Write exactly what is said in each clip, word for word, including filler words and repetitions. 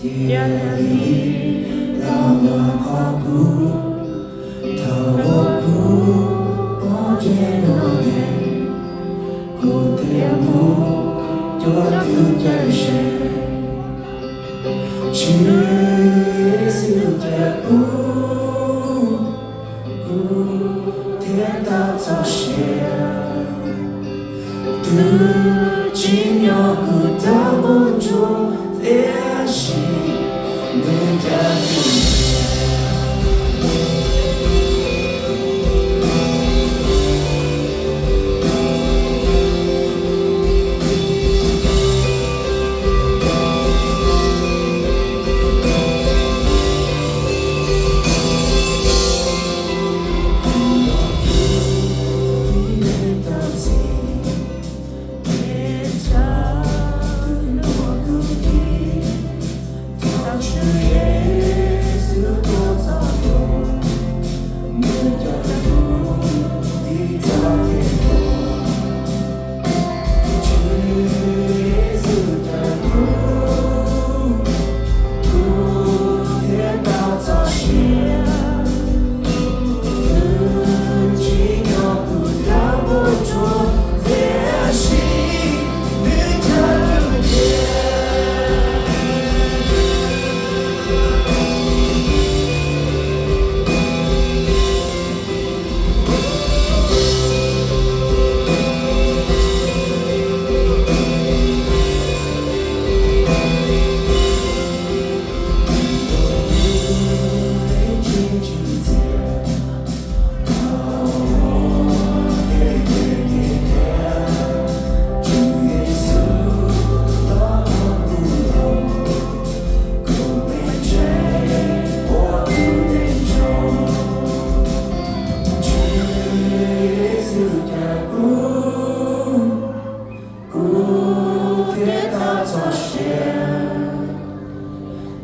Tia li la wa k'aw kuˬ, ta wa kuˬ pawˇ jehˇ nawˬ leh, kuˬ hteˇ mvuhˇ cawˇ tuˬ ca shehˍ. Chuˇ Yeˍsuˆ ca kuˬ, kuˬ hteˇ taˇ tcuh shehˍ. Tuˬ chi nyi kuˬ taˇ k'oˆ cawˬ teˇ shiˍ, nuˇ ca tuˬ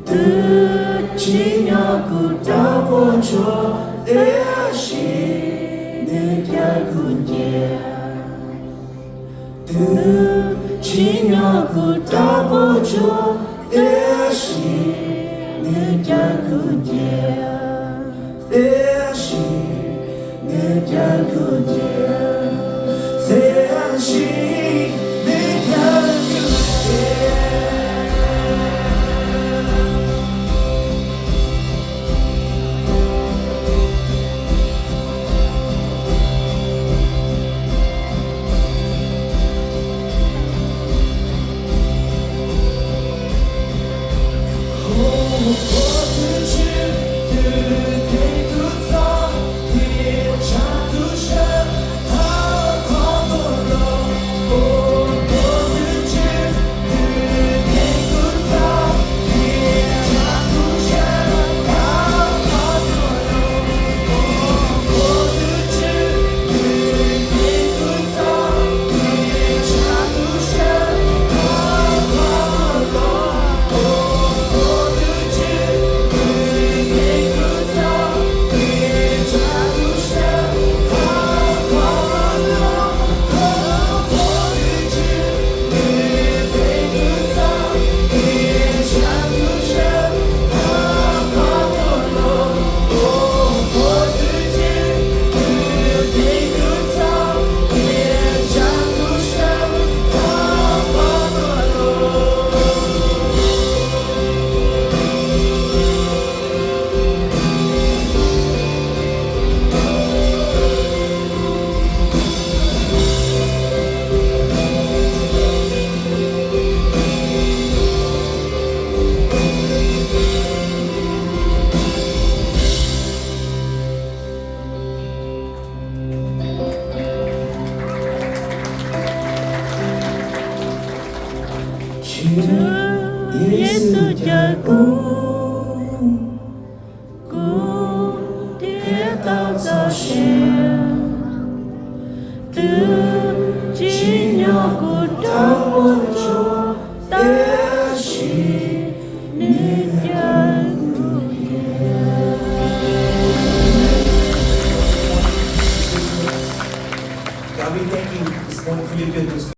Tuˬ chi nyi kuˬ taˇ k'oˆ cawˬ teˇ shiˍ, nuˇ ca kuˬ ceh. Tuˬ chi nyi kuˬ taˇ k'oˆ cawˬ teˇ shiˍ, nuˇ ca kuˬ ceh. Teˇ shiˍ, nuˇ ca kuˬ ceh. Teˇ shiˍ, nuˇ ca kuˬ ceh. Chuˇ Yeˍsuˆ ca kuˬ, kuˬ hteˇ taˇ tcuh shehˍ. Tuˬ chi nyi kuˬ taˇ k'oˆ cawˬ teˇ shiˍ, nuˇ ca kuˬ ceh. God, we thank you this morning for your goodness.